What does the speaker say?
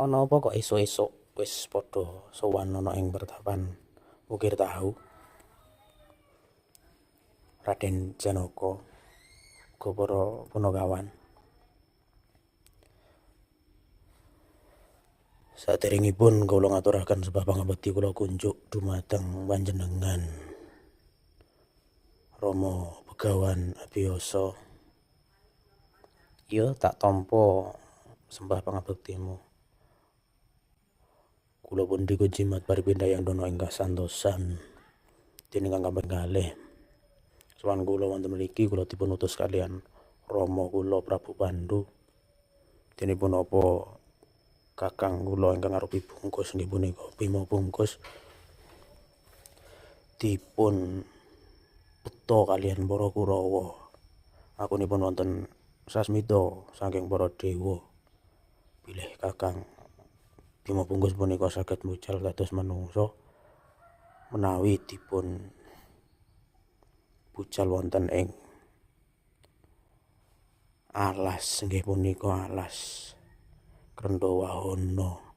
Ana apa kok esuk-esuk wis padha sowan ana ing pertapan Wukir Tahu? Raden Janaka, uga para punakawan. Saderengipun kula ngaturaken sebab pangabekti kula kunjuk dumateng panjenengan Rama Begawan Abiyasa. Ya tak tampa sembah pangabektimu. Kula pun dikujimat paripindayang dono ing kasantosan dening kang kaping kalih. Sowan kula wonten mriki kula dipun utus kaliyan Rama kula Prabu Pandu. Dene punapa kakang kula ingkang arupi bungkus nggih punika Bima Bungkus dipun beto kaliyan para Kurawa. Akunipun wonten sasmita saking para dewa bilih kakang Bima Bungkus punika saged mucal dados manungsa menawi dipun bucal wonten ing alas nggih punika alas Krendhawahana.